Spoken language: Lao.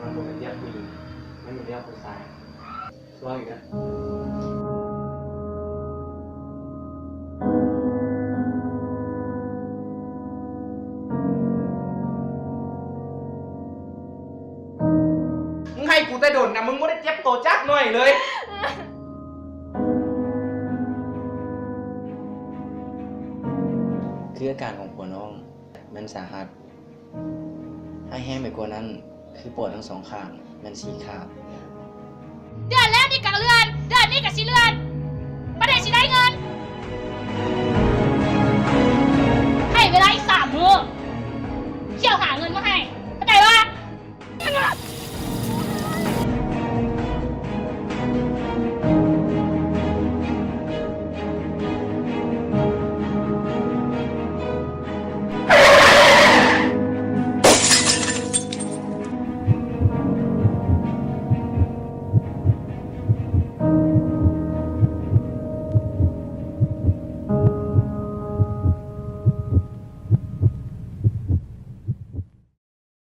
ມັນບໍ່ແມ່ນວຽກຜູ້ຍິງ, ມັນແມ່ນວຽກຜູ້ຊາຍ. ລອງອີກນະ. ມຶງໃຫ້ກູແຕ່ດົນນະ, ມຶງບໍ່ໄດ້ເຈັບໂຕຈັກໜ້ອຍເລີຍ. ຄືອາການຂອງຜົວນ້ອງມັນສາຫັດ, ຮ້າຍແຮງໄປກວ່ານັ້ນ ຄືປອດທັງສອງຂ້າງແມ່ນສີຂາດ. ເດືອນແລ້ວນີ້ກໍເລື່ອນ, ເດືອນນີ້ກໍຊິເລື່ອນ, ປານໃດຊິໄດ້ເງິນ?